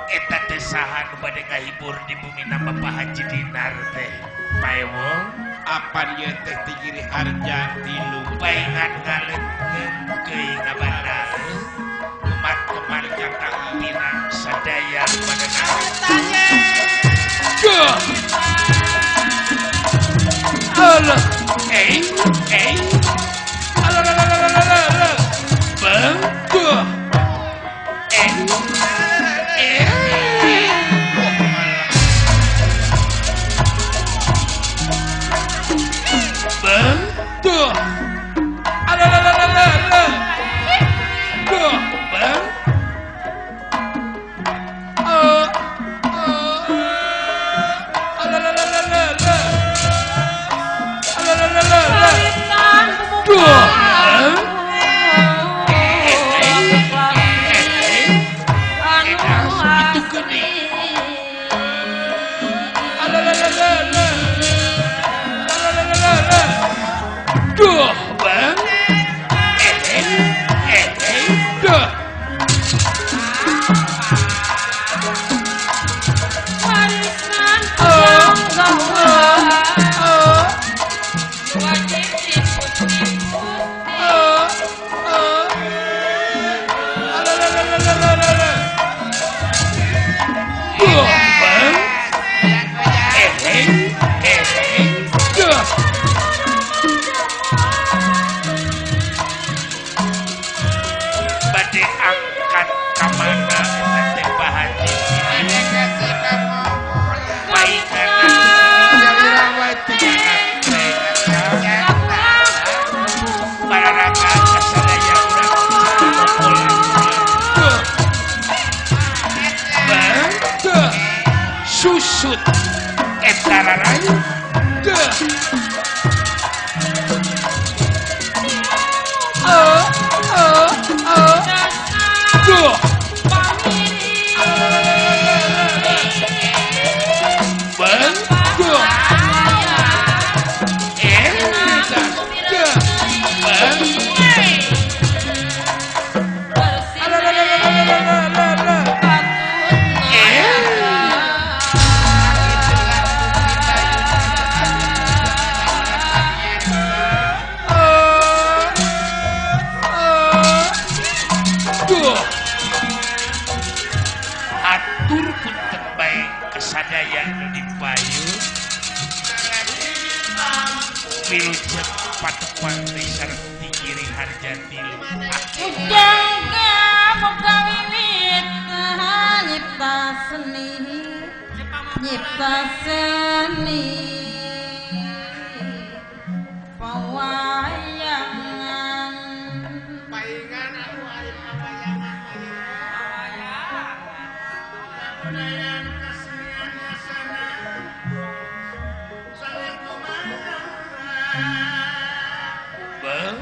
Esta te Saha nu bade ngahibur di bumi Bapak Haji Dinar teh Paewong apan ieu teh ti Giri Harja tilu paingan ngaleutkeun keuing ngabandar umat kemar jatang pinang sadaya pada alah eh eh alah alah alah alah bang eh eh bang alah alah alah alah bang susut etararai atur punten bae kasadaya nu dipayu wilujeng patepang deui sareng ti Giri Harja tilu. Muga wiwit nyipta seni nyipta seni pewayangan paingan aku ari pawayangan kabudayan kesenian nasional sangat kumaha bang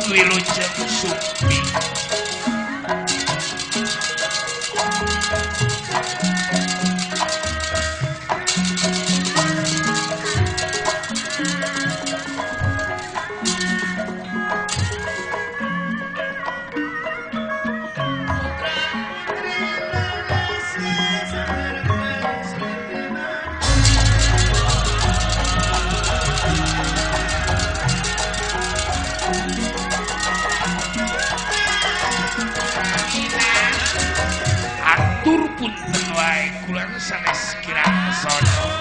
wilujeng supi atur punten wae kula sanes kirang sono.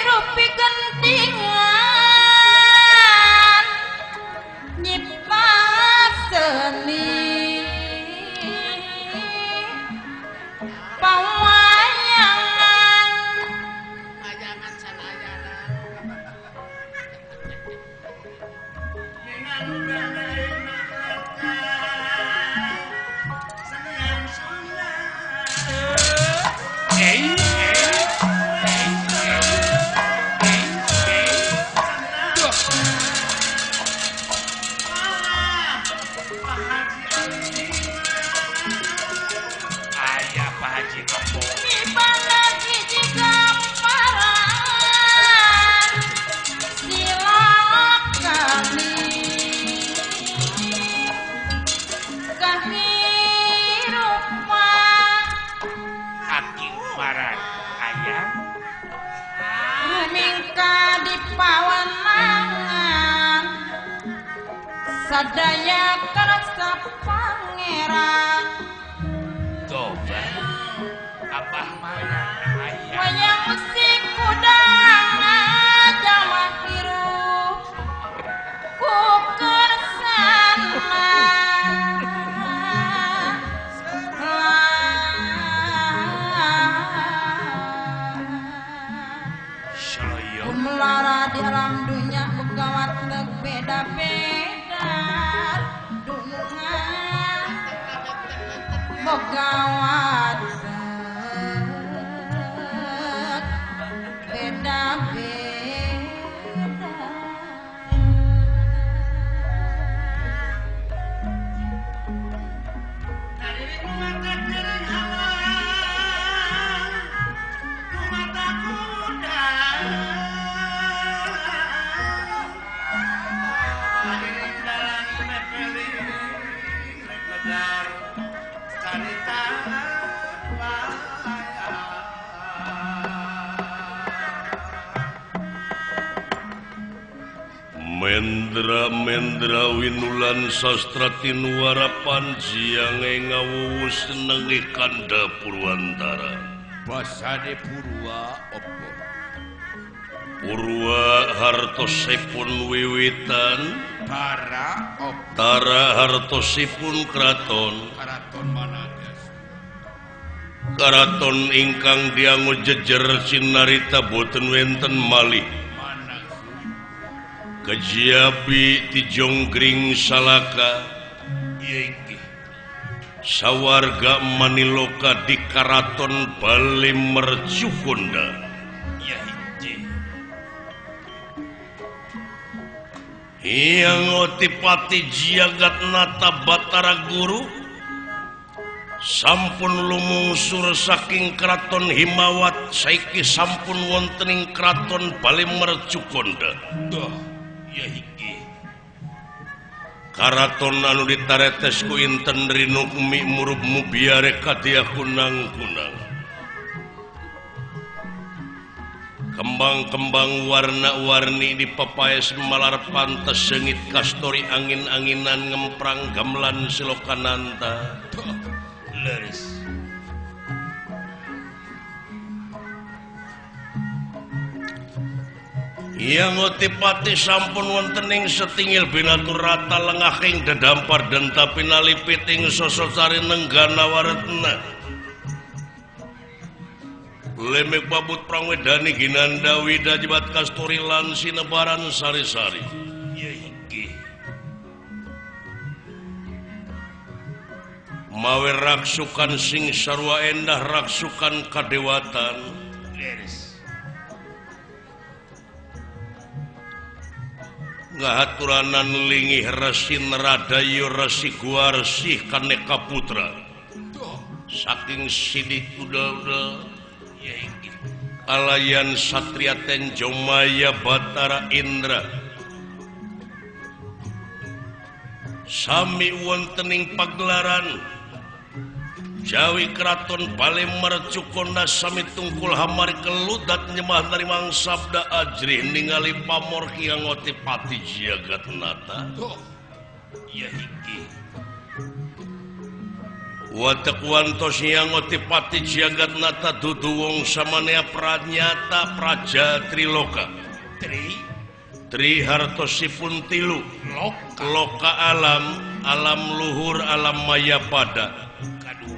Rupi gentingan nyipta seni pawayangan wayangan sanayana sadaya karaksa pangeran coba abah mana ayah wayang musik kudang jawa hirup ku kersana melara di alam dunia begawat beda-beda dunungan begawat beda-beda. Mendra mendra winulan sastra tinuara panjiange ngawuwu senengi kanda Purwantara. Basane Purwa opo? Purwa hartosipun wiwitan tara opo? Tara hartosipun kraton. Karaton manages. Karaton ingkang diangu jejer sinarita boten wenten malih. Kejiapi Tijonggring Salaka sawarga Maniloka di Karaton Bale Mercukonda. Hyang Otipati Jagatnata Batara Guru sampun lumungsur saking Keraton Himawat saiki sampun wonten ing Keraton Bale Mercukonda. Ya hiki. Karaton anu ditaretes ku inten rinukmi murub mubiare kadia kunang-kunang. Kembang-kembang warna-warni di papaes malar pantes sengit kastori angin-anginan ngemprang gamelan silokananta. Leres. Hyang Otipati sampun wonten ing setingil binaturata lengahing dedampar denta pinalipit ing sososari nenggana waretna. Lemek babut prangwedani ginanda wida jibat kasturi lan sinebaran sari-sari. Ya iki. Mawe raksukan sing sarua endah raksukan kadewatan. Ngahaturanan lingih Resi Naradayo Resi Guarsih Kaneka Putra. Saking sidik udel-udel alayan Satria Tenjomaya Batara Indra. Sami wontening pagelaran Jawi Kraton Palemar Cukona sami tungkul hamari keludat nyemah narimang sabda ajrih ningali pamor Hyang Otipati Jagatnata. Ya iki. Watek wantos Hyang Otipati Jagatnata dudu wong samanea pranyata praja Triloka. Tri hartosipun tilu. Loka alam, alam luhur, alam maya pada.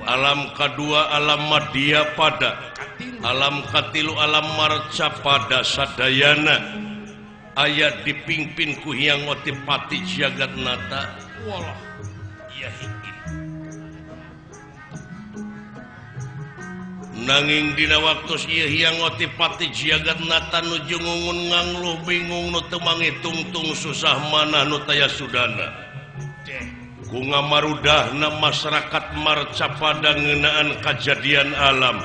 Alam kadua alam madya pada, alam katilu alam marca pada sadayana ayat dipimpin ku Hyang Otipati Jagatnata. Walah ya iki. Nanging dina waktu ieu Hyang Otipati Jagatnata nuju ngungun ngangluh bingung nu teu mangitungtung susah manah nu taya sudana. Kunga marudahna masyarakat marca pada ngeunaan kajadian alam.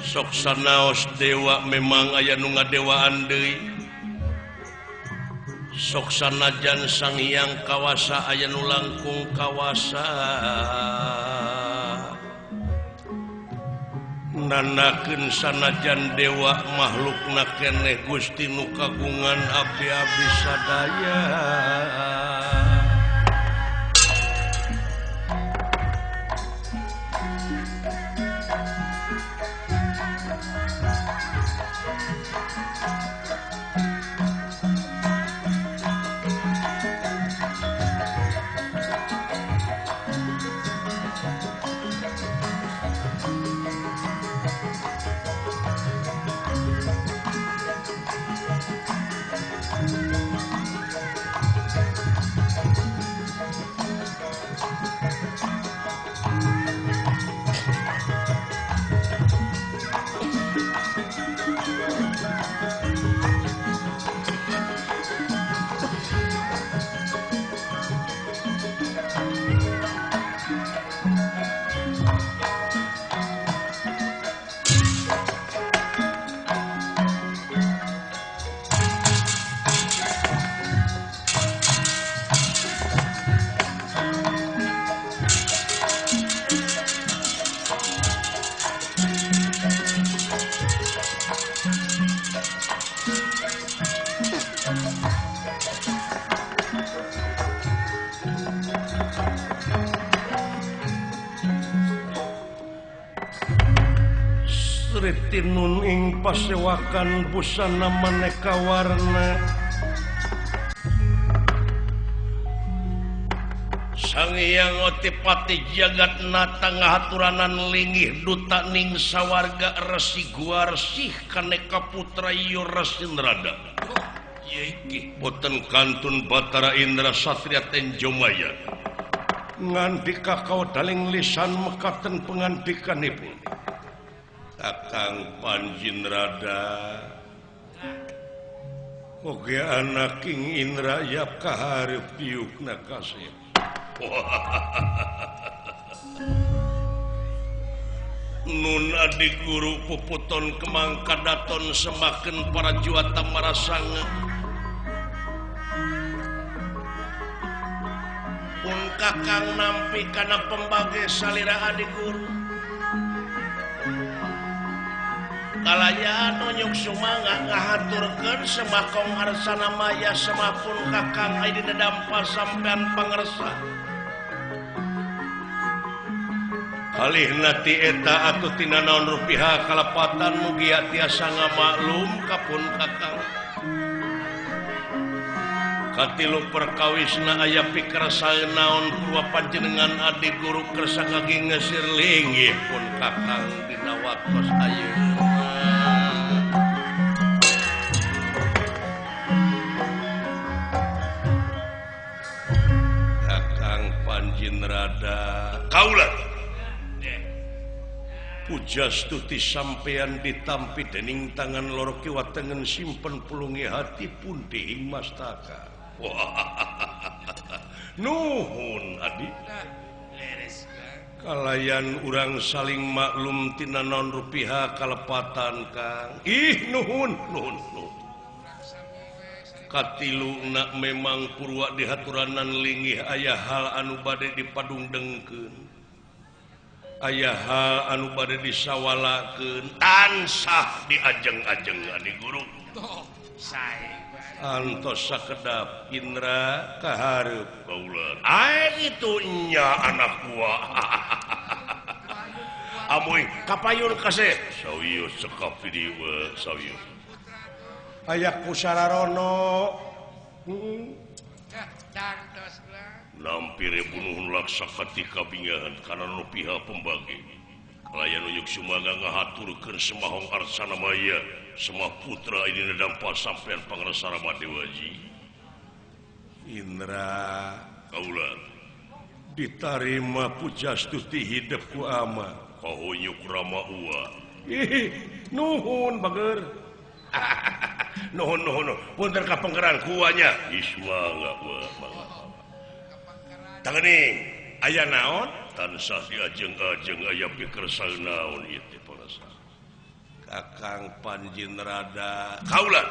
Sok sanaos dewa memang aya nu ngadewaan deui. Sok sanajan Sang Hyang Kawasa aya nu langkung kawasa. Nanakeun sanajan dewa makhlukna keneh Gusti nu kagungan abdi-abdi sadaya. Tinun ing pasewakan busana maneka warna. Sang Hyang Otipati Jagatnata ngahaturanan lingih duta ning sawarga Resi Guarsih Kaneka Putra Iyo Resi Narada. Boten kantun Batara Indra Satria Tenjomaya. Ngandika kawdaling lisan mekaten pengandikanipun. Kakang Panjinrada oge anak King Indra yap kahareup diukna kasih. Nun adik guru puputon kemang kadaton semakin para juata marasanga. Pun kakang nampi kana pembage salira adik guru. Kalayaan nonyuk sumangga ngahaturkeun semakong arsana maya semapun kakang aya dina dampa sampean pangersa. Kalihna ti eta atuh tina naon rupiah kalepatan mugia tiasa ngamaklum kapun kakang. Katilu perkawisna aya pikersa naon purwa panjenengan adi guru kersa kaki ngesir linggih pun kakang dina waktos ayeuna. Kaula pujastuti sampean ditampi dening tangan loro kiwa tengen simpen pulungi hati pundi ing mastaka. Nuhun adi. Kalayan urang saling maklum tina naon rupiah kalepatan Kang. Ih nuhun nuhun nuhun. Katilu nak memang purwa dihaturanan linggih aya hal anu bade dipadungdengkeun. Aya hal anu bade disawalakeun tansah diajeng-ajeng adi guru. Antos sakedap Indra kahareup kaula. Ai itu nya anak buah. Amuy kapayun kasih. Sawios cekap di dieu sawios. Aya kusararono. Lampir bunuhun laksa katika bingahan kana nu piha pembagi. Kalayan uyuk sumaga ngahaturkeun semahong arsana maya. Semua putra ini dampal sampean pangrasa Rama Dewaji. Indra kaula ditarima pujastuti hidep ku ama kahunyuk Rama ua. Ih, nuhun bager. Nuhun nuhun punten ka pengkeran kuanya. Isma mangga mangga. Tangening aya naon? Tansah diajeng-ajeng aya pikersa naon ieu teh pangrasa. Kakang Panjin Rada kaula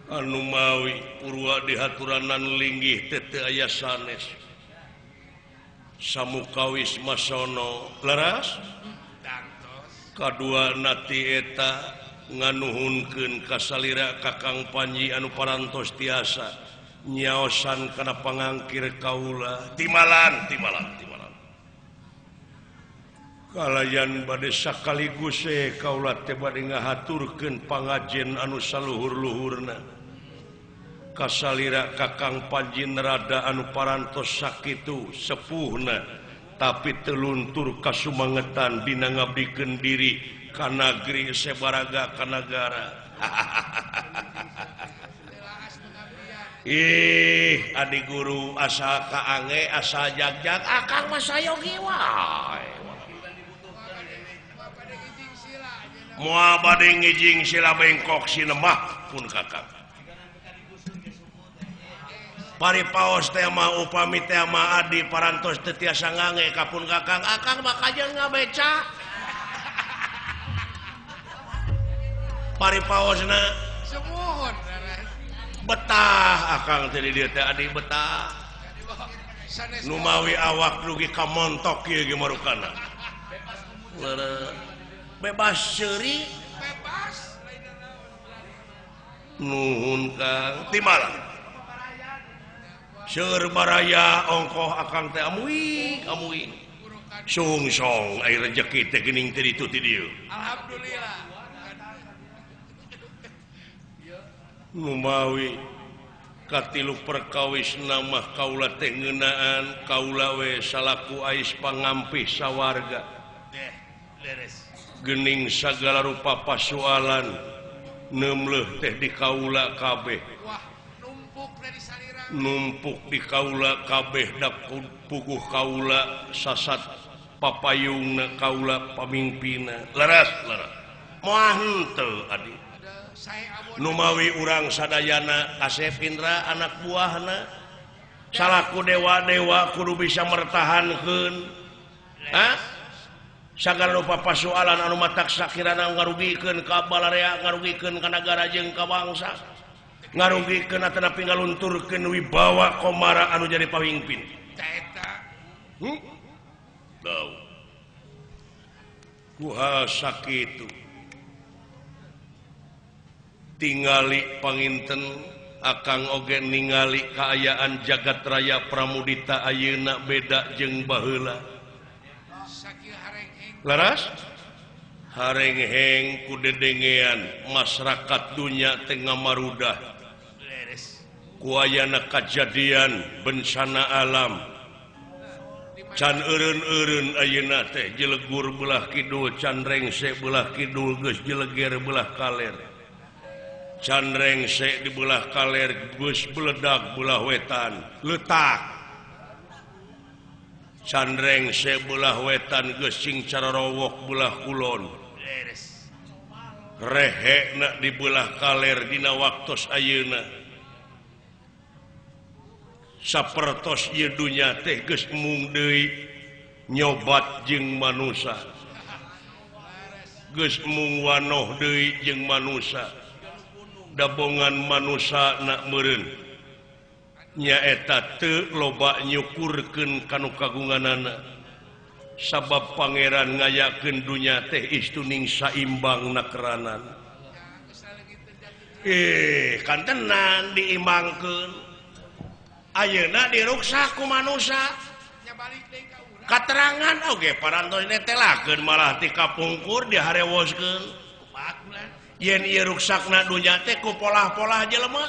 anu mawi purwa dihaturanan linggih teh teu aya sanes samukawis masono leras kadua nati eta nganuhunkeun kasalira Kakang Panji anu parantos tiasa nyaosan kana pangangkir kaula timalan timalan timalan kalayan bade sakaligus kaula teh bade ngahaturkeun pangajen anu saluhur-luhurna kasalira Kakang Panjin Rada anu parantos sakitu sepuhna tapi teu luntur kasumangetan dina ngabdikeun diri ka nagri sebaraga ka nagara. Ih adi guru asa kaange asa jagjag akang mah sayogi wae. Moal bade ngijing sila bengkok sinemah pun kakang. Pari paos teh mah upami teh mah adi parantos teu tiasa ngange ka pun kakang, akang mah kajeun ngabeca. Pari paosna sumuhun betah akang teh di dieu teh adi betah. Nu mawi awak dugi ka montok ieu ge marukana. Bebas seuri bebas nuhun Kang timalan seur baraya ongkoh akang teh amuy amuy sungsong ai rejeki teh geuning teh ditu ti dieu alhamdulillah numawi katilu perkawis namah kaula teh ngeunaan kaula we salaku ais pangampih sawarga deh leres gening sagala rupa pasualan neumleuh teh di kaula kabeh. Wah, numpuk dari salira. Numpuk di kaula kabeh dak puguh kaula sasat papayungna kaula pamingpina. Leres leres. Moal henteu adi. Numawi urang sadayana Kasep Indra anak buahna salaku dewa-dewa kudu bisa mertahankeun. Hah? Sagala rupa pasualan anu matak sakirana ngarugikeun ka balarea ngarugikeun ka nagara jeung ka bangsa ngarugikeun atanapi ngalunturkeun wibawa komara anu jadi pamimpin eta Tahu kuha sakitu tingali panginten akang oge ningali kaayaan jagat raya Pramudita ayeuna beda jeung baheula. Laras harengheng ku dedengean masyarakat dunya teh ngamarudah ku ayana kajadian bencana alam can eureun-eureun ayeuna teh jelegur belah kidul can rengse belah kidul geus jeleger belah kaler can rengse di belah kaler geus beledag belah wetan letak Candreng sebelah wetan gesing cararowok belah kulon. Rehekna di belah kaler dina waktos ayeuna. Sapertos ieu dunya teh geus mung deui nyobat jeung manusa. Geus mung wanoh deui jeung manusa. Dabongan manusa na meureun. Nyaeta teu loba nyukurkeun kanu kagunganana sabab pangeran ngayakeun dunya teh istuning saimbang nakeranan. Kantenan diimbangkeun ayeuna diruksak ku manusa katerangan oge parantos netelakeun malah ti kapungkur diharewoskeun yen ieu ruksakna dunya teh ku polah-polah jelema.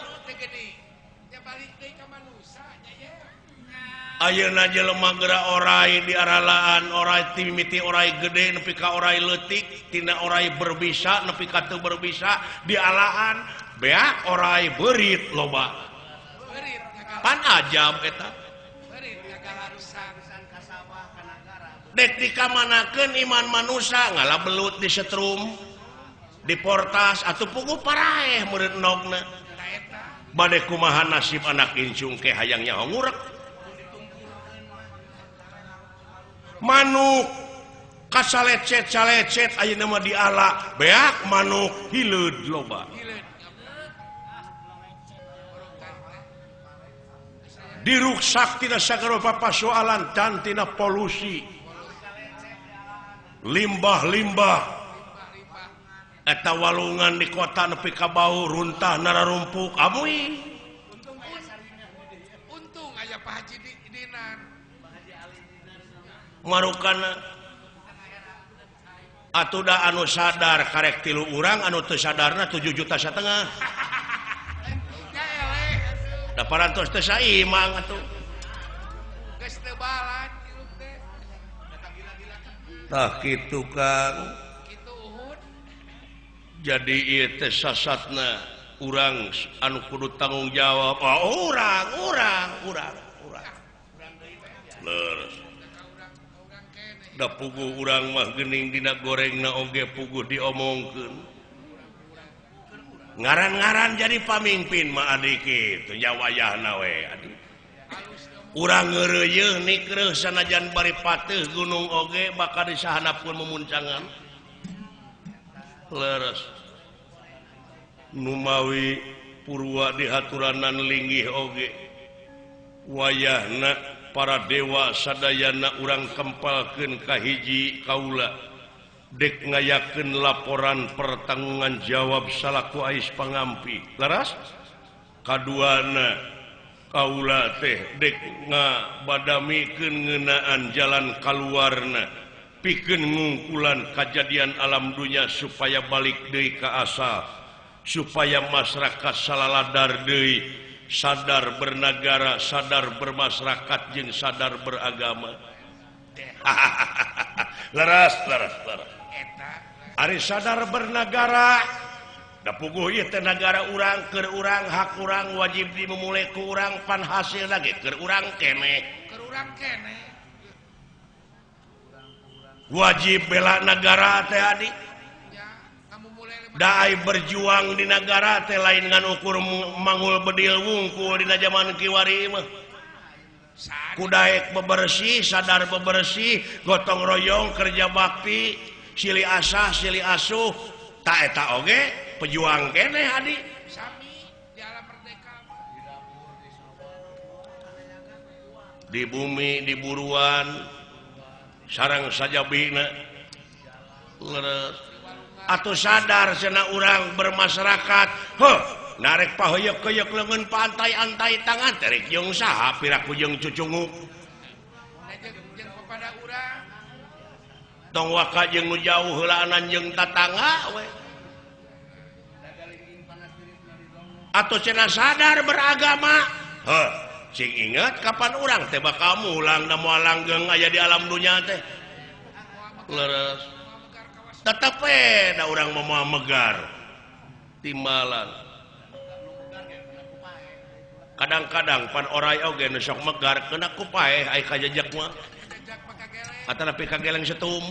Ayeuna jelema geura orai di aralaan orai timimiti orai gede nepi ka orai leutik tina orai berbisa nepi ka teu berbisa di alaan beak orai beurit loba pan ajab eta dek dikamanakeun iman manusa ngala belut di setrum di portas atuh puguh paraeh meureun endogna bade kumaha nasib anak incung ke hayang nyaho ngurek manuk kasalecet-salecet ayeuna mah diala beak manuk hileud loba diruksak tina sagala pasoalan dan tina polusi limbah-limbah eta walungan di kota nepi ka bau runtah nararumpuk amuy untung aya Pak Haji Dinar marukana atuh da anu sadar karek 3 urang anu teu sadarna 7,5 juta da parantos teu saimang atuh geus teu balan hirup teh tah kitu Kang kitu uhud jadi ieu teh sasatna urang anu kudu tanggung jawab oh, urang urang urang urang leres da puguh urang mah geuning dina gorengna oge puguh diomongkeun ngaran-ngaran jadi pamimpin mah adik kitu nya wayahna we adik urang ngeureuyeuh nikreuh sanajan bari pateuh gunung oge bakal disahanapkeun memuncangan leres numawi purwa dihaturanan linggih oge wayahna para dewa sadayana urang kempalkeun ka hiji kaula dek ngayakeun laporan pertanggungan jawab salaku ais pangampi leres kaduana kaula teh dek ngabadamikeun ngeunaan jalan kaluarna pikeun ngungkulan kajadian alam dunya supaya balik deui ka asal supaya masyarakat salaladar deui sadar bernegara, sadar bermasyarakat jeung sadar beragama. Leres, leres, leres. Ari sadar bernegara, da puguh ieu teh nagara urang, keur urang, hak urang, wajib dimumule ku urang, pan hasilna ge keur urang keneh. Keur urang keneh. Wajib bela nagara teh adik. Daai berjuang di negara teh lain ngan ukur mangul bedil wungkul dina zaman kiwari mah. Kudaek bebersih, sadar bebersih, gotong royong, kerja bakti, silih asah, silih asuh, ta eta oge pejuang keneh adik. Sami di alam merdeka. Di bumi, di buruan, sarang sajabina. Leres. Atau sadar cenah urang bermasyarakat heuh narek pahoyok-koyok leungeun pantai-antai tangan terek jeung saha piraku jeung cucunguk jeung kepada urang tong waka jeung nu jauh heulaanan jeung tatangga we atau cenah sadar beragama heuh sing inget kapan urang teh bakal mulang da moal langgeng aya di alam dunya teh leres tetep we da urang mah megar timbalan kadang-kadang pan orai oge nu sok megar kena ku paeh ai kajejek mah Atanapi kageleng setum.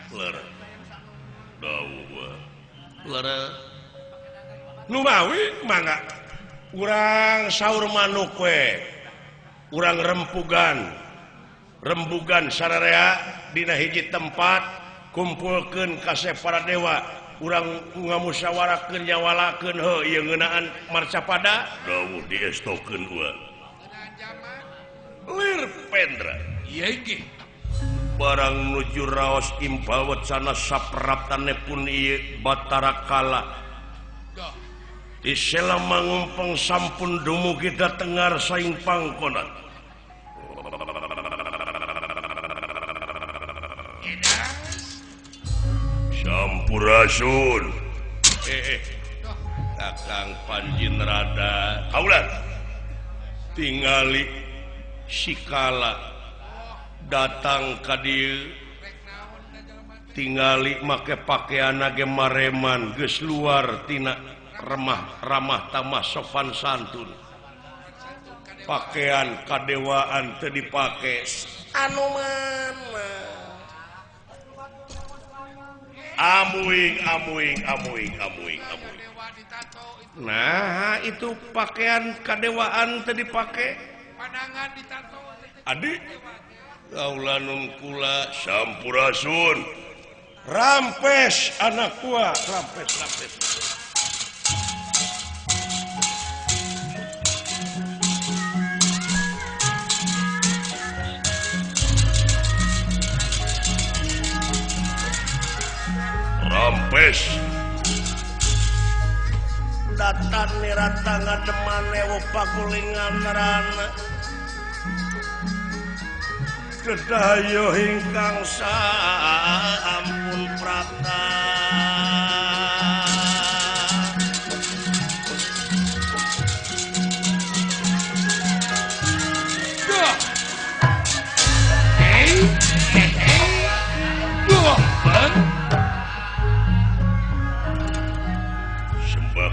Leres. Dawuh. Leres. Nu mawi mangga urang saur manuk we. Urang rempugan. Rembugan sararea dina hiji tempat kumpulkeun kasep para dewa. Urang ngamusyawarakeun nyawalakeun heuh ieu ngeunaan marcapada dawuh diestokeun uang. Lir Pendra ieu ge barang nuju raos impal wacana sapraptane pun ieu Batara Kala. Isela mangumpeng sampun dumugi datengar saing pangkonan. Sampurasun. Kakang Panjin Rada kaulan tingali sikala datang ka dieu tingali make pakaian ge mareman geus luar tina remah ramah tamah sopan santun pakaian kadewaan teu dipake anu mana amuing amuing amuing amuing amuing. Nah itu pakaian kadewaan tadi dipakai. Pandangan ditato. Adik, kaulanun kula sampurasun. Rampes anak tua, rampes rampes. Rampes datan nirata ngademan ewo pagulingan rana kedayo ingkang sampun prapta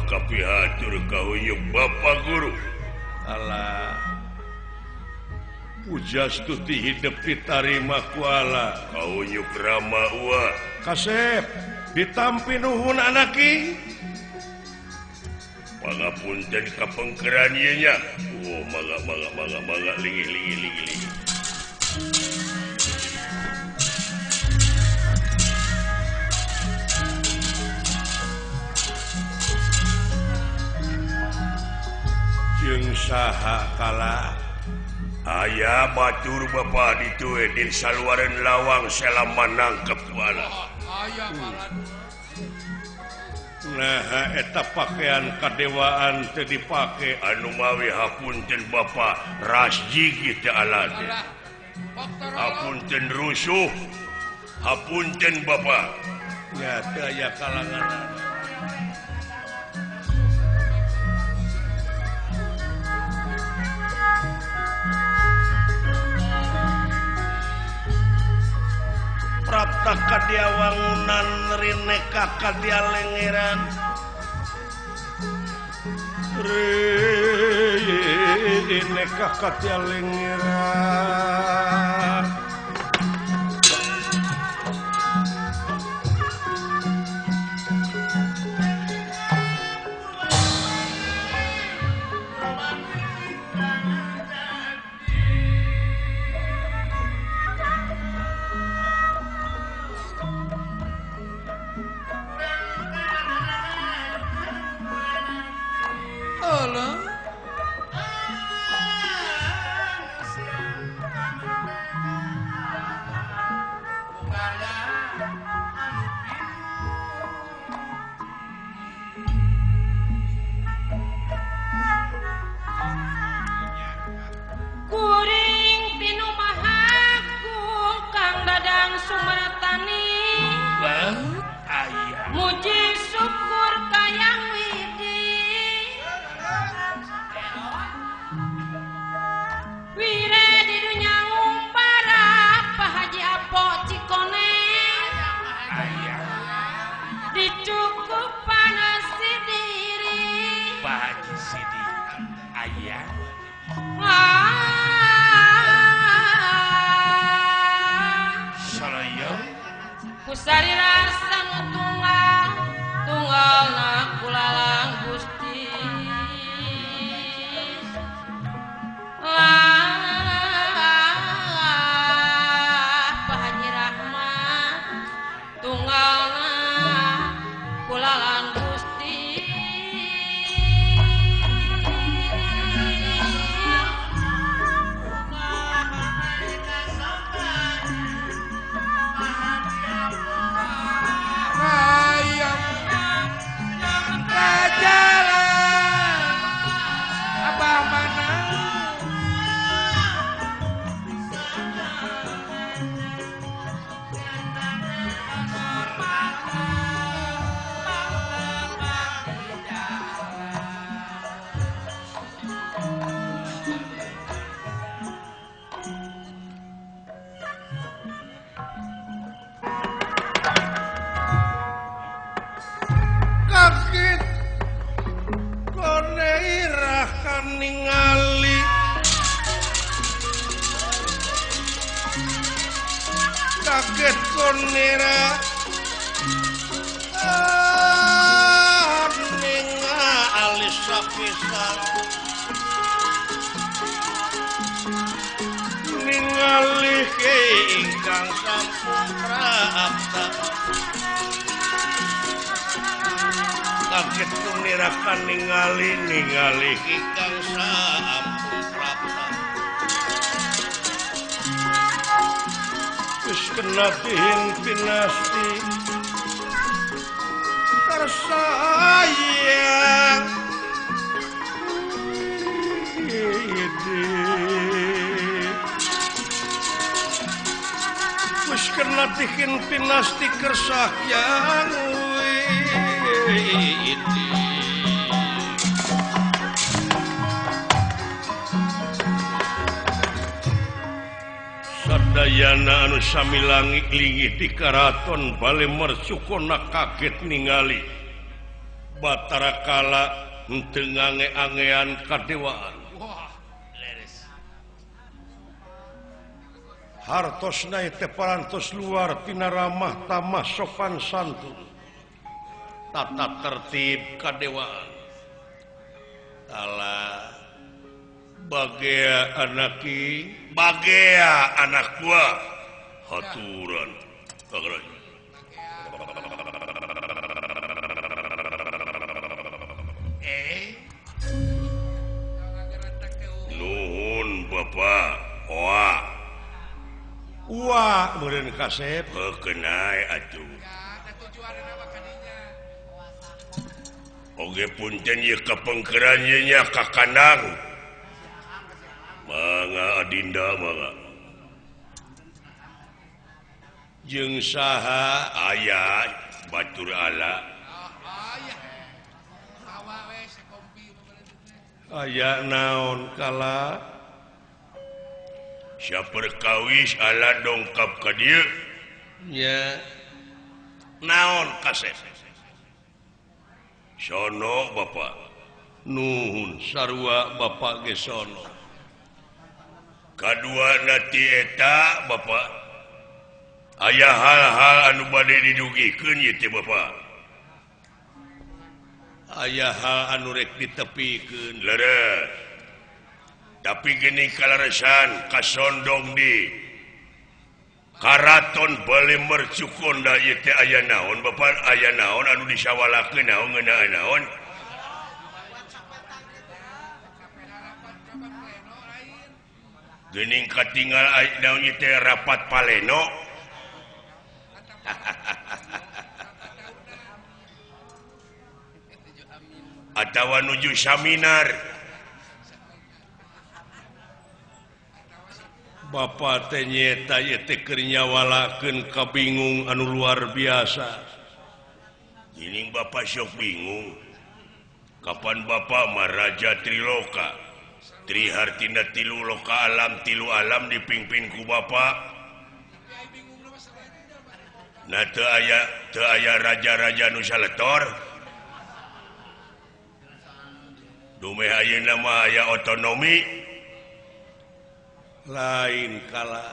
kapihatur kahuyuk Bapak Guru. Alah pujastuti hidup ditarima ku Allah kahuyuk Rama ua kasep ditampi nuhun anaki pangapunten kapengkeran ieu nya. Oh mangga mangga mangga mangga lingih lingih lingih lingih. Jeung saha kala aya batur bapa ditu di saluareun lawang selama nangkep wala. Nah eta pakaian kadewaan teu dipake anu mawi hapunten bapa rasjigi teu ala teh. Hapunten rusuh hapunten bapa nya teu aya kalangan. Prapta kadia wangunan rineka kadia lengeran rineka kadia lengeran. ningali kaget konera ningali sapisan ningali ingkang sampun prapta kaget kunirakan ningali ningali ingkang sampun prapta wis kena tihin pinasti tersayang wis kena tihin pinasti kersahyang widi. Sadayana anu sami langit lingih di karaton bale Mercukona kaget ningali Batara Kala henteu ngange-angean kadewaan. Hartosna teh parantos luar tina ramah tamah sopan santun tata tertib kadewaan. Tala bagea anaki bagea anak buah haturan Pangraja. Nuhun Bapak. Wah wah meureun kasep heukeun atuh. Oge punten ieu kapengkeran ieu nya ka kandang. Mangga adinda mangga. Jeung saha aya batur ala. Aya naon kala? Saperkawis ala dongkap ka dieu? Nya. Naon kasep? Sono Bapak. Nuhun sarua Bapak ge sono. Kadua ti eta Bapak. Aya hal-hal anu bade didugikeun ieu teh Bapak. Aya hal anu rek ditepikeun. Leres. Tapi geuning kalaresan kasondong di Karaton Bale Mercukonda ieu teh aya naon Bapak? Aya naon anu disawalakeun naon ngeunaan naon? Geuning katinggal naon ieu teh rapat paleno. Atawa nuju saminar. Bapak teh nyeta ieu teh keur nyawalakeun kabingung anu luar biasa. Geuning Bapak sok bingung. Kapan Bapak mah Raja Triloka? Tri hartina tilu loka alam, tilu alam dipimpin ku Bapak. Nah teu aya raja-raja nu saletor. Dumeh ayeuna mah aya otonomi. Lain kala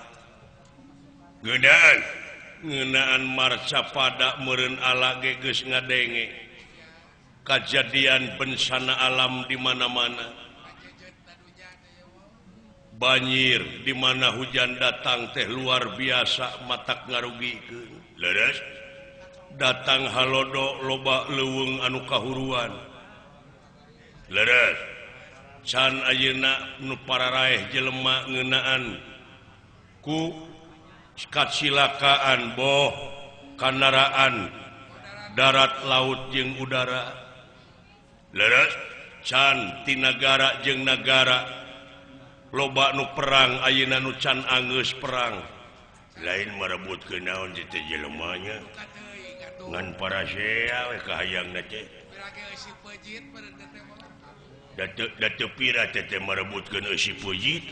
ngeunaan marca pada meureun ala ge geus ngadenge kajadian bencana alam di mana-mana, banjir di mana hujan datang teh luar biasa matak ngarugikeun. Leres datang halodo loba leuweung anu kahuruan. Leres can ayeuna nu pararaeh jelema ngeunaan ku kacilakaan boh kandaraan darat laut jeung udara. Leres can ti nagara jeung nagara loba nu perang ayeuna nu can anggeus perang. Lain marebutkeun naon teh jelemanya ngan parasea we kahayangna teh. Datu pira teh merebutkeun eusi pujit.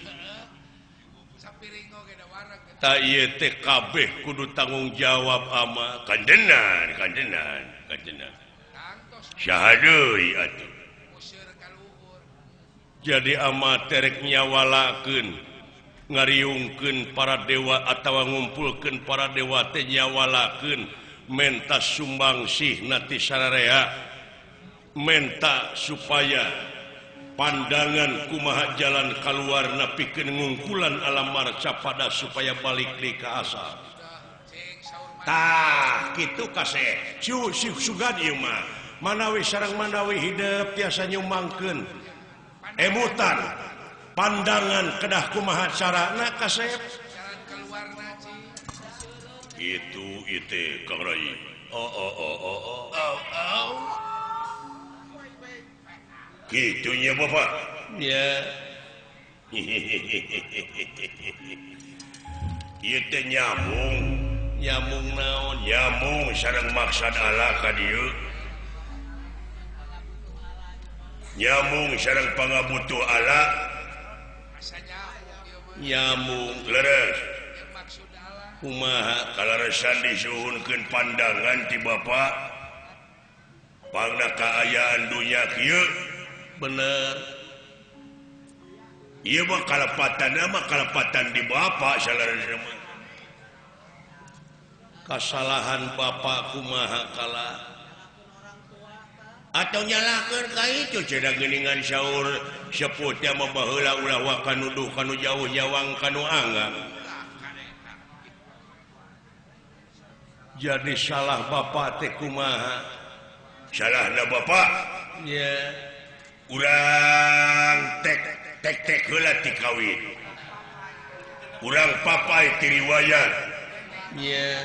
Ta ieu teh kabeh kudu tanggung jawab ama kandenan kandenan kandenan. Saha deui atuh? Jadi ama terek nyawalakeun ngariungkeun para dewa atawa ngumpulkeun para dewa teh nyawalakeun menta sumbangsih nati sararea menta supaya pandangan kumaha jalan kaluarna pikeun ngungkulan alam marcapada supaya balik deui ka asal. Tah kitu kaseh sugan ieu mah manawi sareng manawi hidep tiasa nyumbangkeun emutan pandangan kedah kumaha carana kasep itu ite Kang Rai. Oh oh oh oh oh oh oh gitunya Bapak ya. Ieu teh nyambung nyambung naon nyambung sareng maksad Allah ka dieu nyambung sareng pangabutuh Allah nyambung leres kumaha kalaresan disuhunkeun pandangan ti Bapak pangna kaayaan dunya kieu bener ieu mah kalepatan mah kalepatan di Bapak salaresna mah kasalahan Bapak kumaha kala atau nyalahkeun ka itu cenah geuningan saur sepuh teh mah baheula ulah waka nuduh kanu jauh nyawang kanu anggang. Jadi salah Bapak teh kumaha salahna Bapak nya urang tek tek tek heula ti kawin urang papai ti riwayat nya.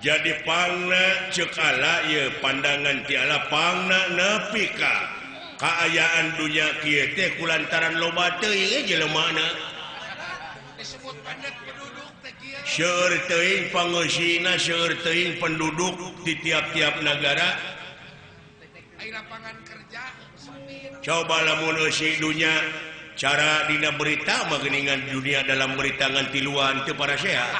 Jadi pangna ceuk Allah ieu pandangan ti Allah pangna nepi ka kaayaan dunya kieu teh kulantaran loba teuing jelemana disebut padat penduduk teh kieu seueur teuing pangeusina seueur teuing penduduk di tiap-tiap nagara ai lapangan kerja sempit. Coba lamun eusi dunya cara dina berita mah geuningan dunia dalam berita ngan tiluan teu parasehat.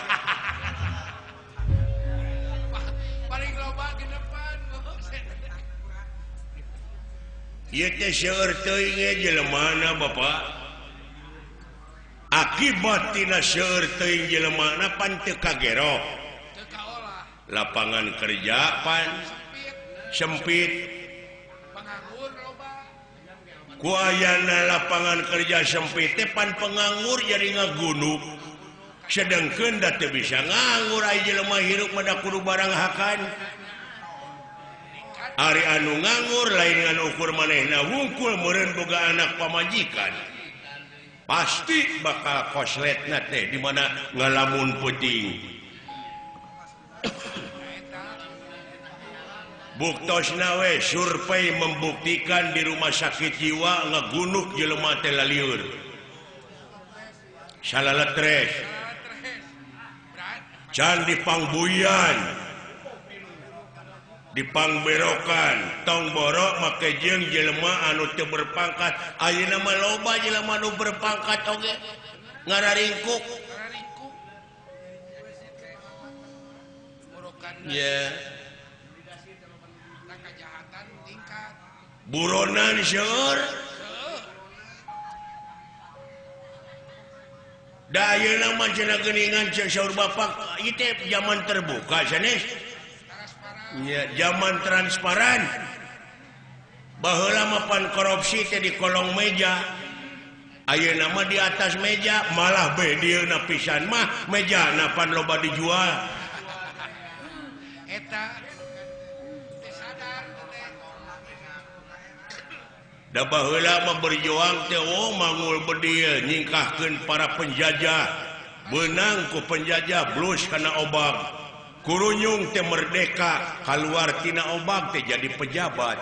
Ieu teh seueur teuing jelemana Bapak akibat tina seueur teuing jelemana pan teu kagero teu kaolah lapangan kerja pan sempit penganggur loba ku ayana lapangan kerja sempit teh pan penganggur jadi ngagunuk sedengkeun da teu bisa nganggur ai jelema hirup mah da kudu barang hakan. Ari anu nganggur lain ngan ukur manehna wungkul meureun boga anak pamajikan pasti bakal kosletna teh di mana ngalamun peuting. Buktosna we survei membuktikan di rumah sakit jiwa ngagunuk jelema teh lalieur salaletres can dipangbuyan dipangberokan tong borok make jeung jelema anu teu berpangkat ayeuna mah loba jelema anu berpangkat oge ngararingkuk ya buronan seueur da ayeuna mah cenah geuningan ceuk saur bapak ieu teh zaman terbuka sanes. Ya, zaman transparan baheula mah pan korupsi teh di kolong meja ayeuna mah di atas meja malah be dieuna pisan mah mejana pan loba dijual eta teu sadar teh da baheula mah berjuang teh oh mangul bedil nyingkahkeun para penjajah beunang ku penjajah blus kana obag kurunyung teh merdeka keluar tina obag teh jadi pejabat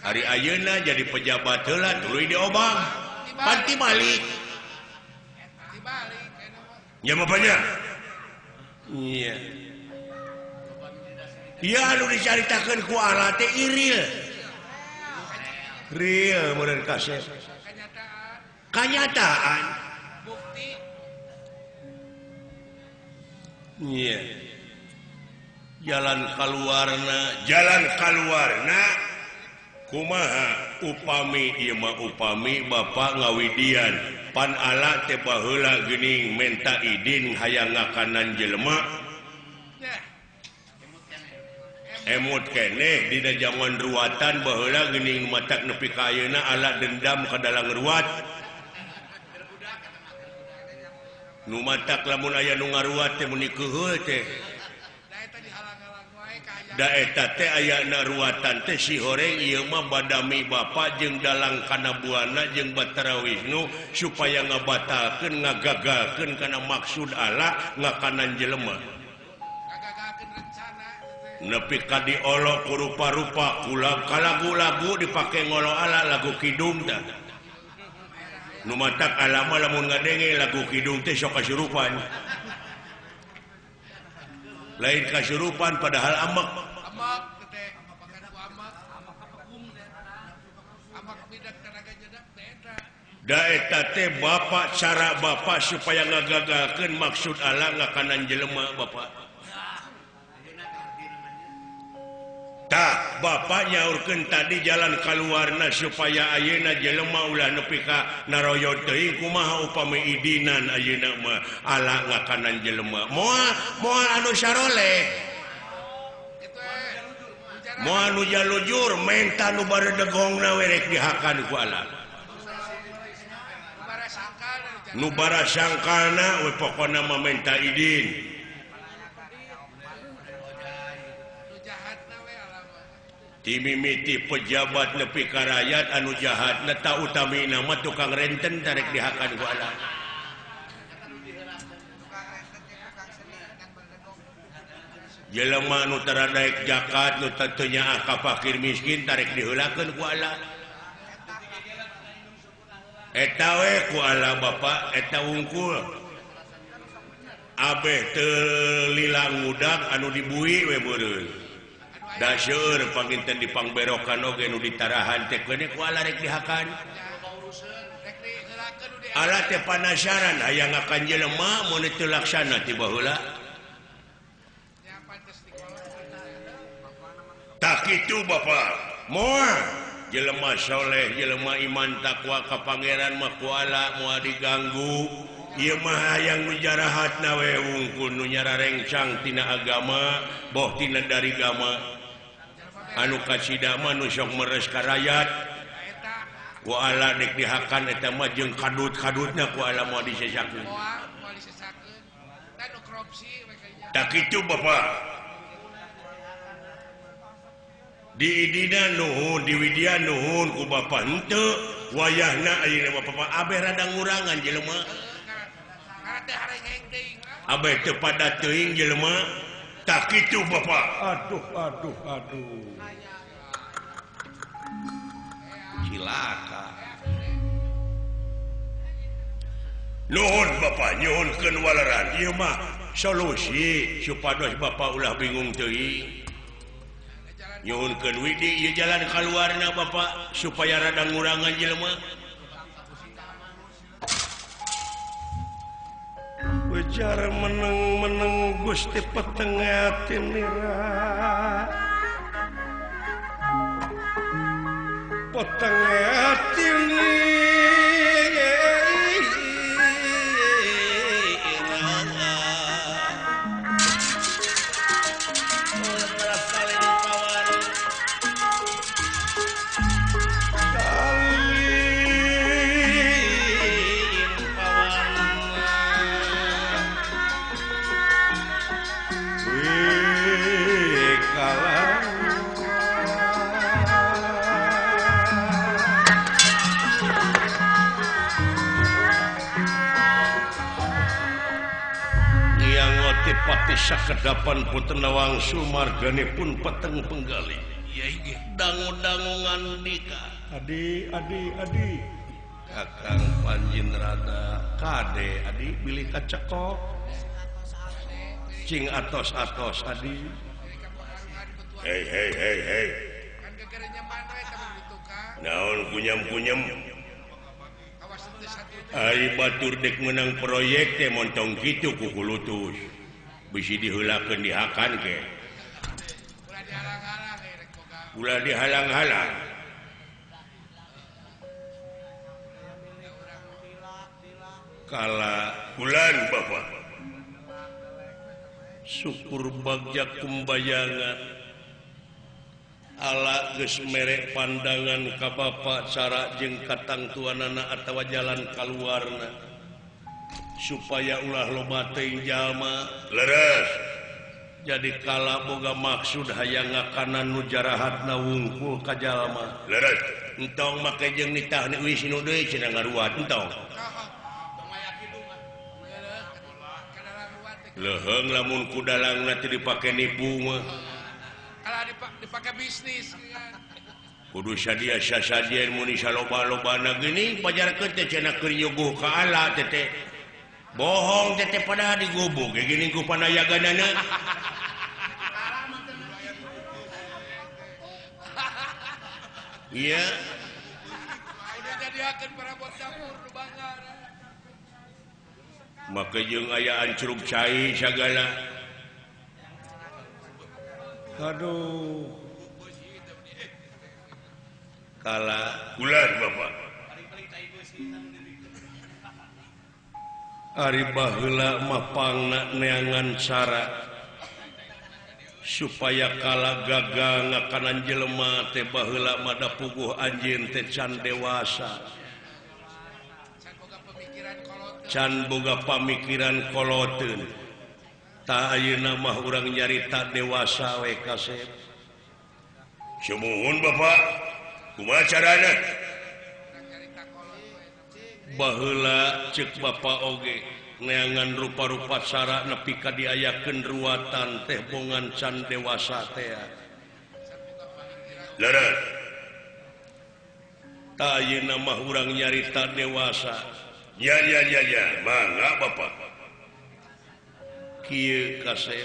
hari ayeuna jadi pejabat heula tuluy diobag panti balik nya mah banyak iya ieu anu dicaritakeun ku Allah teh iril real meureun kasep kanyataan bukti iya jalan kaluarna jalan kaluarna Kumaha upami ieu mah upami bapak ngawidian pan ala teh baheula geuning menta idin hayang ngakanan jelema emut keneh dina jaman ruatan baheula geuning matak nepi ka ayeuna ala dendam ka dalang ruat nu matak lamun aya nu ngaruat teh mun dikeheul teh da eta teh ayana ruatan teh si horeng ieu mah badami bapa jeung dalang kana buana jeung Batara Wisnu supaya ngabatalkeun ngagagalkeun kana maksud Allah ngakanan jelema ngagagalkeun rencana nepi ka diolok ku rupa-rupa kula kalagu-lagu dipake ngolo ala lagu kidung tah nu matak alama lamun ngadenge lagu kidung teh sok kasurupan lain kasurupan padahal amek amak teh amak amak bidak tenaga nyedak teh eta da eta teh bapak cara bapak supaya ngagagalkeun maksud Allah ngakanan jelema bapak tah bapak nyaurkeun tadi jalan kaluarna supaya ayeuna jelema ulah nepi ka naroyot teuing kumaha upami idinan ayeuna mah ala ngakanan jelema moal moal anu saroleh moal nu jalujur menta nu baredegongna we rek dihakan ku ala nu barasangkalna we pokona mah menta idin timimiti pejabat nepi ka rakyat anu jahat ta utamina mah tukang renten tarek dihakan ku Allah jelema nu tara daek zakat nu teu nyaah ka fakir miskin tarek diheulakeun ku Allah eta we ku Allah bapak eta wungkul abeh teu lila ngudag anu dibui we meureun daseur panginten dipangberokan oge nu ditarahan teh keun ku Allah rek dihakan Allah teh panasaran hayang ngakan jelema mun teu laksana ti baheula tah kitu bapak moal jelema soleh jelema iman takwa ka pangeran mah ku Allah moal diganggu ieu mah hayang nu jarahatna we wungkul nu nyararengsang tina agama boh tina dari gama anu kasida mah nu sok meres ka rakyat ku Allah dek dihakan eta mah jeung kadut-kadutna ku Allah moal disesakeun moal disesakeun da nu korupsi we tah kitu bapak diidina nuhun diwidian nuhun ku bapak henteu wayahna ayeuna bapak abeh rada ngurangan jelema abeh teu pada teuing jelema tah kitu bapak aduh aduh aduh cilaka nuhun bapak nyuhunkeun waleran ieu mah solusi supados bapak ulah bingung teuing nyuhunkeun widi ieu jalan kaluarna bapak supaya rada ngurangan jelema ujar meneng-meneng Gusti peteng atinira peteng atinira Pati sakedapan Putena Wangsu marganipun peteng penggali. Dangu-dangu ngandika. Adi adi adi. Kakang Panjin Rada kade adi bilih kacekok. Cing atos-atos adi. Hei hei hei hei. Naon kunyam-kunyam. Ari batur dek menang proyek teh montong kitu ku kulutus. Bisi diheulakeun dihakan ke. Ulah dihalang-halang. Kala bulan Bapak syukur bagja kumbayangan ala geus mere pandangan ka Bapak cara jeung katangtuanana atawa jalan kaluarna supaya ulah loba teuing jalma leres jadi kala boga maksud hayang ngakanan nu jarahatna wungkul ka jalma leres entong make jeung nitah Wisnu deui cenah ngaruat entong leheng lamun ku dalangna teu dipake nipu mah kalau dipake bisnis kudu sadia sasadien mun saloba-lobana geuning pajarkeun teh cenah keur nyuguh ka ala teh teh bohong teh teh pada digubug ge geuning ku panayaganana iya udah jadiakeun parabot dapur nu banggar maka jeung aya ancrub cai sagala aduh kala bulan Bapak ari baheula mah pangna neangan cara supaya kala gagal ngakanan jelema teh baheula mah da puguh anjeun teh can dewasa can boga pamikiran koloteun tah ayeuna mah urang nyarita dewasa we kasep sumuhun Bapak kumaha carana baheula ceuk Bapak oge neangan rupa-rupa cara nepi ka diayakeun ruatan teh bongan can dewasa teh leres tah ayeuna mah urang nyarita dewasa ya ya ya ya mangga Bapak kieu kasep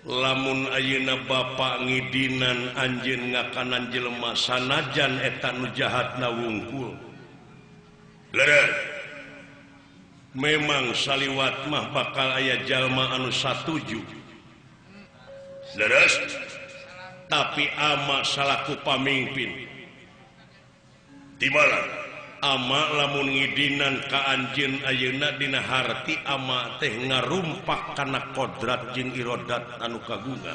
lamun ayeuna Bapak ngidinan anjeun ngakanan jelema sanajan eta nu jahatna wungkul leres memang saliwat mah bakal aya jalma anu satuju leres tapi ama salaku pamimpin Dimana ama lamun ngidinan ka anjeun ayeuna dina harti ama teh ngarumpak kana kodrat jeung irodat anu kagungan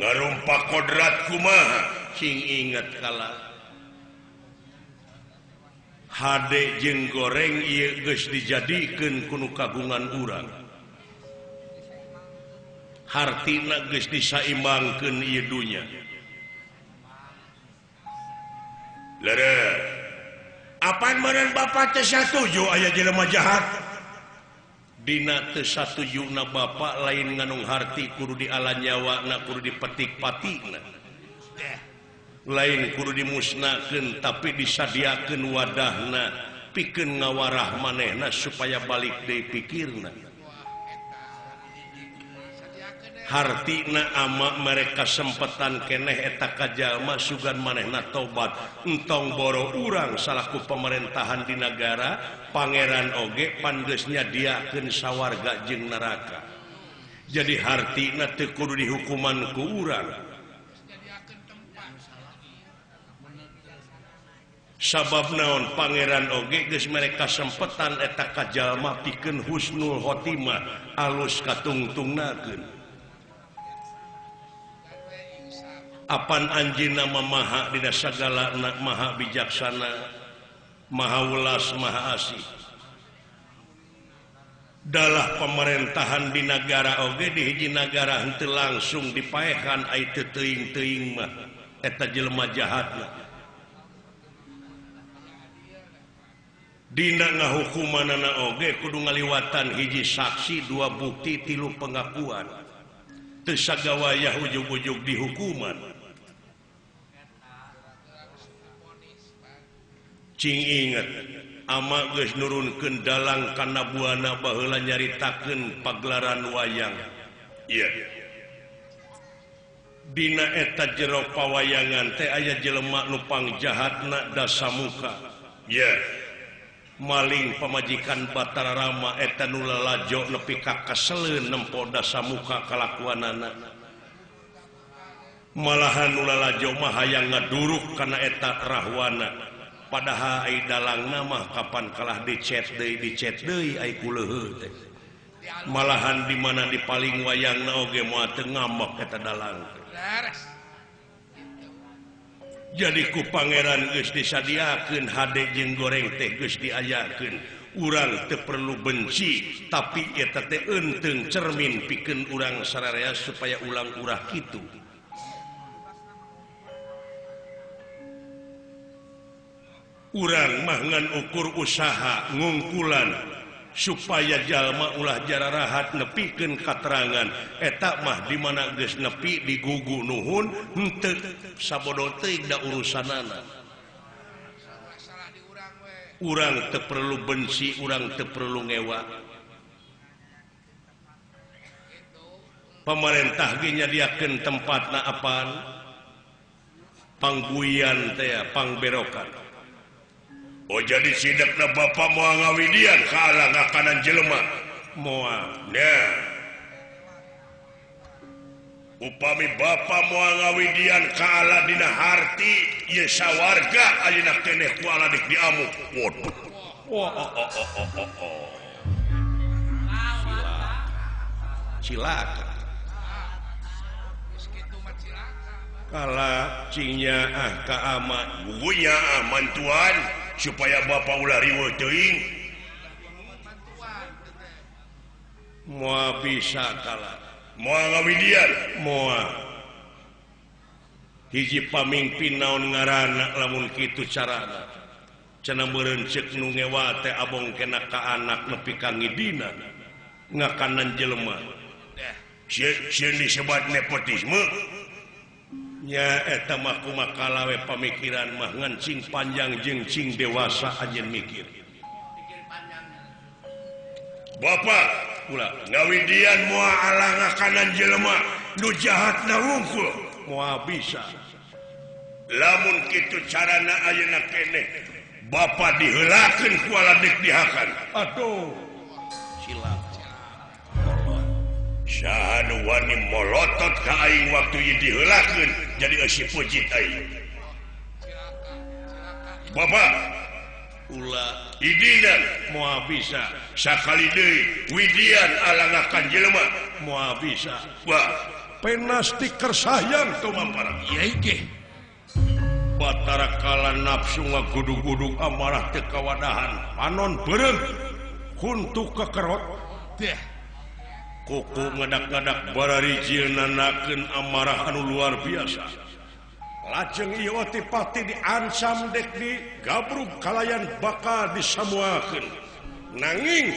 ngarumpak kodrat kumaha cing inget kala hade jeung goreng ieu geus dijadikeun ku nu kagungan urang hartina geus disaimbangkeun ieu dunya. Lere. Apaan meureun Bapak teh satuju aya jelema jahat? Dina teu satujuna Bapak lain nganung harti kudu diala nyawana kudu dipetik-patikna. Lain kudu dimusnahkeun tapi disadiakeun wadahna pikeun ngawarah manehna supaya balik deui pikirna. Hartina ama mereka sempetan keneh eta ka jalma sugan manehna tobat entong boro urang salaku pemerintahan di nagara pangeran oge pan geus nyadiakeun sawarga jeung neraka jadi hartina teu kudu dihukuman ku urang sabab naon pangeran oge geus mereka sempetan eta ka jalma pikeun husnul khotimah alus katungtungnakeun. Apan anjeunna maha dina sagala maha bijaksana maha welas maha asih dalah pemerintahan di nagara oge di hiji nagara henteu langsung dipaehan ai teu teuing-teuing mah eta jelema jahatna dina ngahukumanana oge kudu ngaliwatan hiji saksi dua bukti tilu pengakuan teu sagawayah ujug-ujug dihukuman. Cing inget ama geus nurunkeun dalang kana buana baheula nyaritakeun pagelaran wayang. Iya. Dina eta jero pawayangan teh aya jelema nu pangjahatna dasamuka. Iya. Maling pamajikan Batara Rama eta nu lalajo nepi ka kaseleun nempo dasamuka kalakuanana. Malahan nu lalajo mah hayang ngaduruk kana eta rahwana. Padahal ai dalangna mah kapan kalah dicet deui ai kuleuheuh teh. Malahan di mana di paling wayangna oge moal teu ngambek eta dalang teh. Jadi ku pangeran geus disadiakeun hade jeung goreng teh geus diayakeun. Urang teu perlu benci tapi eta teh eunteung cermin pikeun urang sararea supaya ulang urah kitu. Urang mah ngan ukur usaha ngungkulan supaya jalma ulah jararahat nepikeun katerangan eta mah di mana geus nepi digugu nuhun henteu sabodo teuing da urusanana. Urang teu perlu benci, urang teu perlu ngewa. Pamarentah ge nyadiakeun tempatna apaan? Pangbuian teh, pangberokan. Oh jadi sidakna bapak moal ngawidian kalah ngakanan jelema moal. Nah. Upami bapak moal ngawidian kalah dina harti ieu sawarga ayeuna keneh ku ala dik diamuk. Waduh. Wah oh oh oh oh oh. Cilaka. Kala cingnya ah ka ama gugunya ah mantuan supaya bapak ulah riweuh teuing moal bisa kala moal ngawidian moal hiji pamingpin naon ngaranna lamun kitu carana cenah meureun ceuk nu ngewa teh abong kena ka anak nepi ka ngidina ngakanan jelema sieun disebat nepotisme nya eta mah kumaha we pamikiran mah ngan cing panjang jeung cing dewasa anjeun mikir. Bapak ulah ngawidian moal ala ngakanan jelema nu jahatna wungkul moal bisa. Lamun kitu carana ayeuna keneh bapak diheulakeun ku ala deuk dihakan. Aduh cilaka. Saha nu wani molotot ka aing waktu ieu diheulakeun jadi eusi pujit aing. Bapak ulah idinan moal bisa sakali deui widian alangakan jelema moal bisa. Wah pena stiker sayang tumampara. Ieu ge Batara kala nafsu ngagudug-gudug amarah teu kawadahan panon beureum huntu kekerot deh. Kuku ngadak-ngadak bararijil nanakeun amarah anu luar biasa. Lajeng ieu Otipati diancam dek di gabrug kalayan bakal disamuakeun. Nanging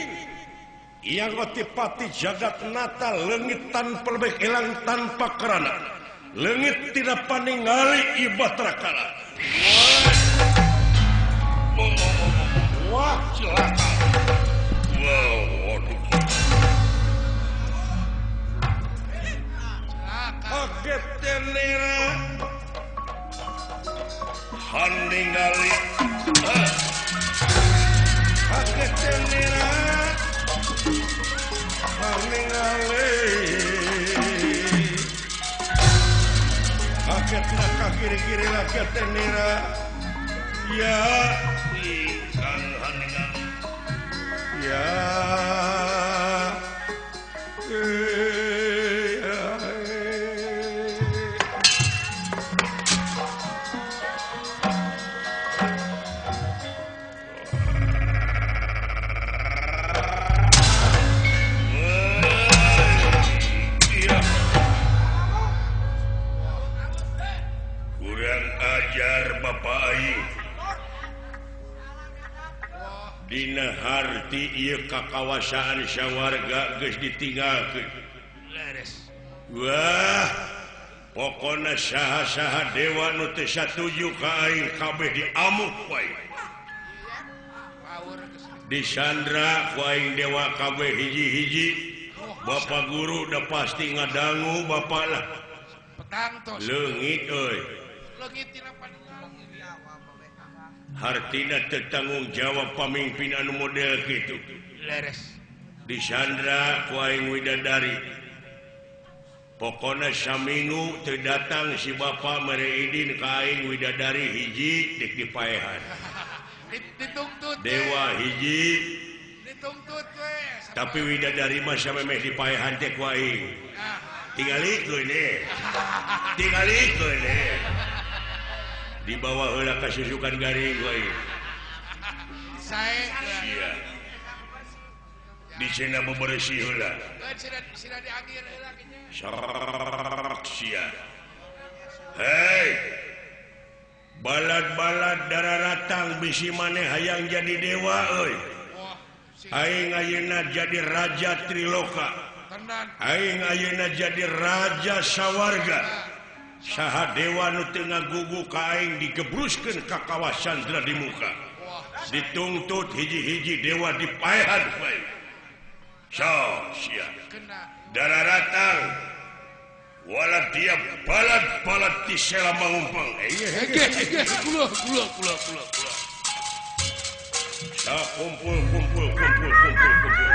ieu Otipati jagat nata leungit tanpa lebih elang tanpa kerana. Leungit tidak paningali ieu Batara Kala. Wah, cilaka. Wow, waduh. Kaget tenera haningali kaget tenera haningali kaget nak kiri-kiri lagi tenera ya kang haningali ya. Dina harti ieu kakawasaan sawarga geus ditinggalkeun. Wah, pokona saha-saha dewa nu teu satuju ka aing kabeh diamuk wae. Disandra ku aing dewa kabeh hiji-hiji. Bapak guru udah pasti ngadangu bapak lah. Leungit euy. Hartina teu tanggung jawab pamimpin anu model kitu. Leres. Disandra ku aing widadari. Pokona saminggu teu datang si bapa mere idin ka aing widadari hiji dek dipaehan. Dituntut dewa hiji dituntut we. Tapi widadari mah samemeh dipaehan teh ku aing. Tingalikeun we. Tingalikeun we. Dibawa heula ka susukan garing ku aing. Sae. Sia. Di cenah bebersih heula. Sira dianggir heula nya. Sia. Hei. Balad-balad dararatang bisi maneh hayang jadi dewa euy. Aing ayeuna jadi raja Triloka. Aing ayeuna jadi raja sawarga. Saha dewa nu teu ngagugu ka aing digebruskeun ka kawasan di muka. Dituntut hiji-hiji dewa dipaehan ku aing. So, sia. Dararatang wala dia balad-balad ti sela mangumpang. Kula kula kula kula kula. Sa kumpul kumpul kumpul kumpul kumpul.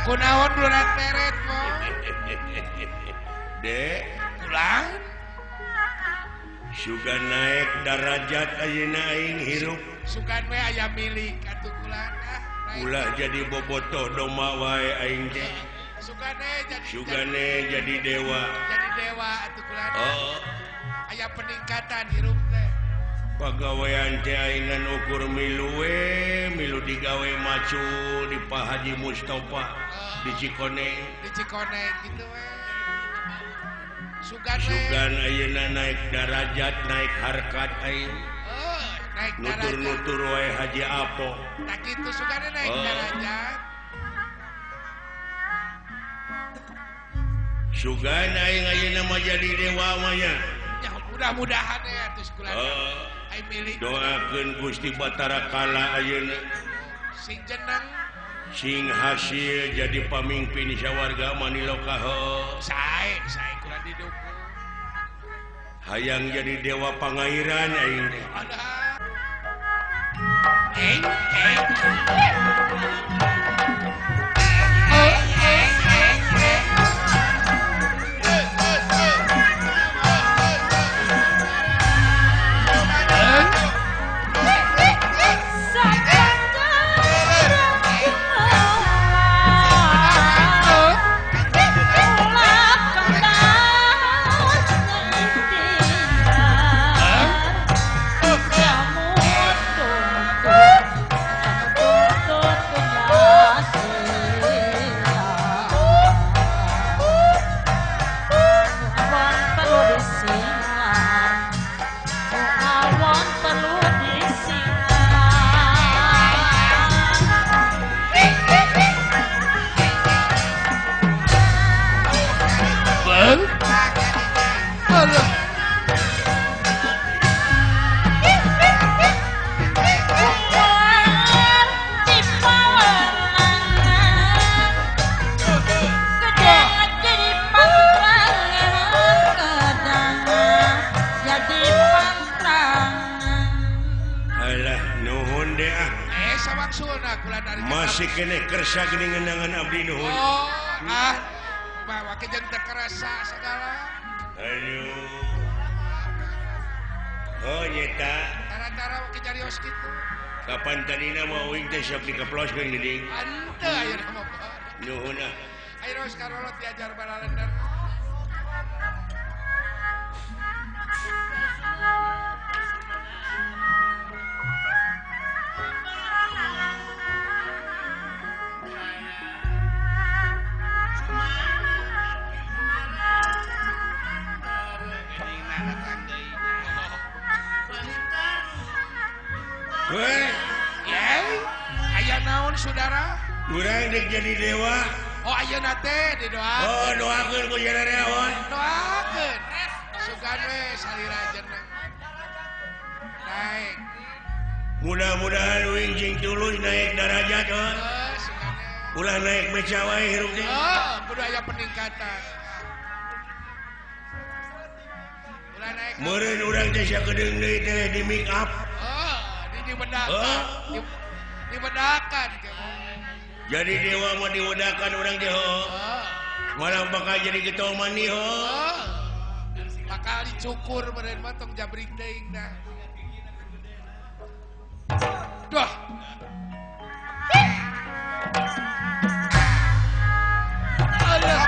Kunaon berat meret mo. Dek, pulang. Sugan naik darajat ayeuna aing hirup. Sugan we aya milik atuh kulan ah. Ulah jadi bobotoh doma wae aing teh. Sugane jadi Sugane jadi dewa. Jadi dewa atuh kulan. Oh. Aya peningkatan hirup teh. Pagawean teh aing ngan ukur milu we, milu digawe macul di Pak Haji Mustofa di Cikoneng. Di Cikoneng gitu we. Sugan we. Sugan ayeuna naik darajat, naik harkat aing. Oh, naik darajat. Nutur-nutur wae Haji Apo. Tah kitu sugane naik darajat. Sugan aing ayeuna mah jadi dewa mah nya. Ya mudah-mudahan ya atuh kulan. Aing milik. Doakeun Gusti Batara Kala ayeuna. Sing jeneng sing hasil jadi pamimpin sawarga Maniloka heuh. Sae, sae kulan didukung. Hayang jadi dewa pangairan aing teh. Eng, eng. Masih kene kersa geuning ngenangan abdi nuhun. Oh, ah, bawa ke jeung teu kerasa segala. Aduh. Oh, nyeta. Tara-tara wake jarios kitu. Kapan tadina mah uing teh siap dikeploskeun geuning. Henteu ayeuna mah. Nuhun ah. Ayeuna geus karolot diajar balalender. Aya naon saudara? Urang dek jadi dewa. Oh ayeuna teh didoakeun. Oh doakeun ku jarareon. Doakeun. Sugan we salira jeneng. Naik. Mudah-mudahan uing jeung tulus naik darajat oh. Ulah naik beca wae hirup teh. Oh, kudu aya peningkatan. Ulah naik. Meureun urang teh sakedeung deui teh di make up. Oh, dibedakan. Dibedakan. Jadi dewa mah diwedakan urang teh ho. Malah bakal jadi getol mandi ho. Bakal dicukur meureun mah tong jabrik teuing dah. Duh. Alah.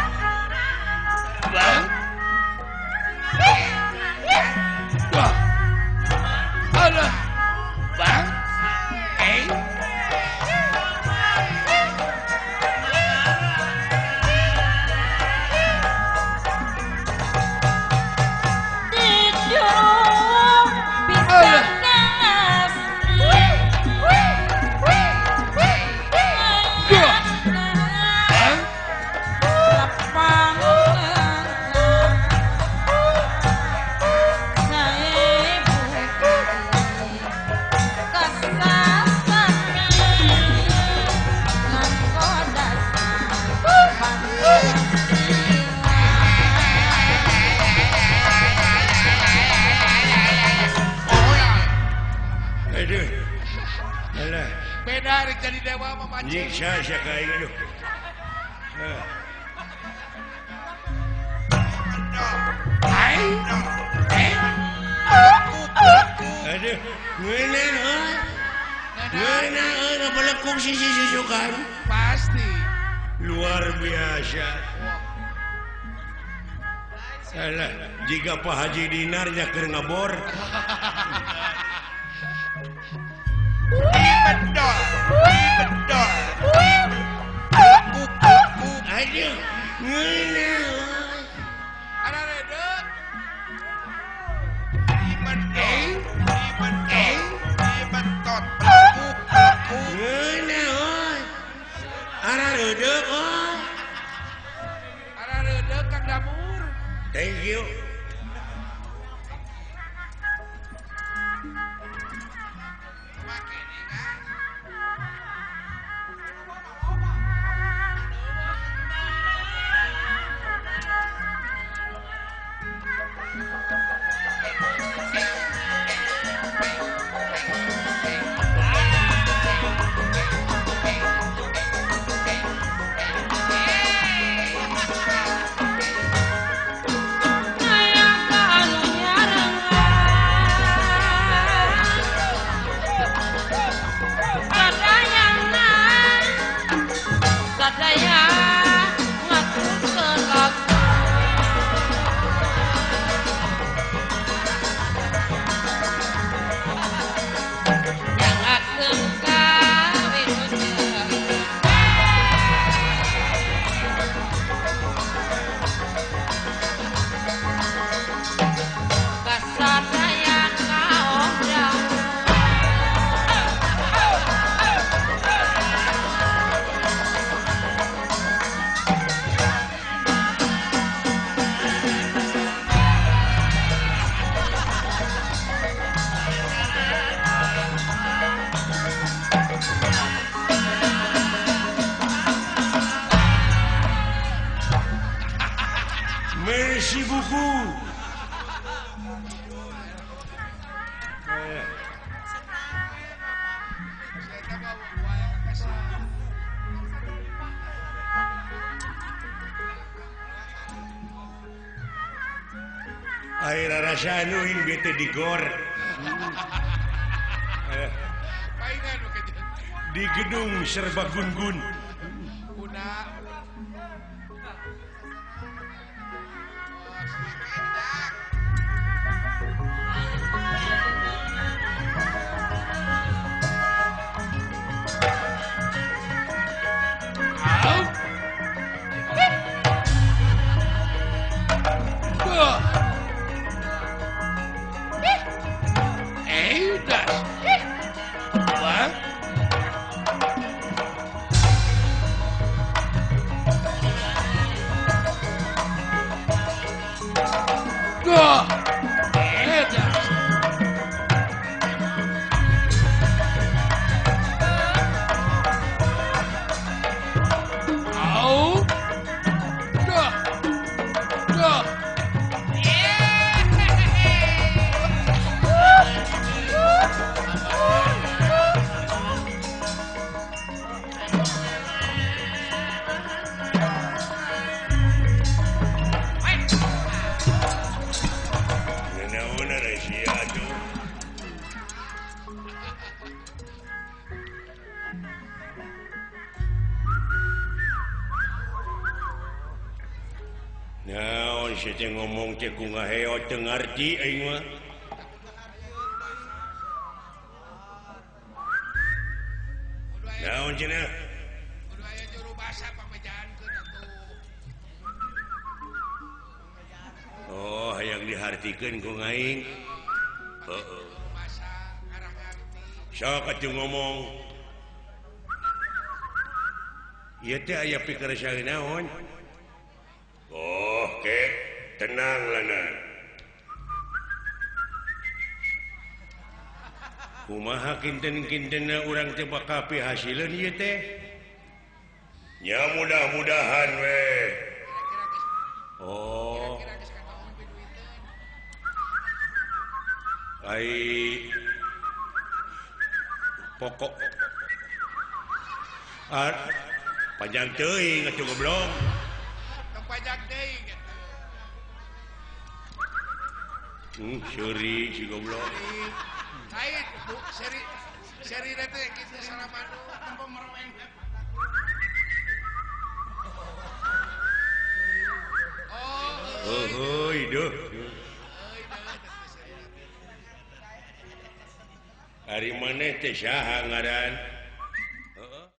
Bang. Duh. Alah. Bang. Beda rek jadi dewa mah mancing. Nyiksa sia ka aing aduh. Aduh, ngeunah euy. Ngeunah euy ngabelekuk sisi susukan. Pasti. Luar biasa. Alah, jika Pak Haji Dinar nya keur ngabor. Bedol, bedol. Aduh, ngeunah euy. Ada redeuk. Bedol, bedol, betot. Ngeunah euy. Ara redeuk euy. Ara redeuk Kang Damur. Thank you. Merci beaucoup. Air rasa anuin bete di gor. Di gedung serba gun-gun. Naon sia teh ngomong teh ku ngaheo teu ngarti aing mah. Naon cenah? Kudu aya juru basa pangbejaankeun atuh. Oh, hayang dihartikeun ku aing. Heeh. Sok atuh ngomong. Ieu teh aya pikersang naon? Oh, ke tenang lana. Kumaha kinten-kintenna urang teh bakal pihasileun ieu teh? Nya mudah-mudahan we. Oh. Ai pokok panjang teuing atuh goblok. Tong panjang teuing eta. Seuri si goblok. Lain bu seri seri teh kitu salamanu tempo merweng. Oh, heuy deuh. Ari maneh teh saha ngaran?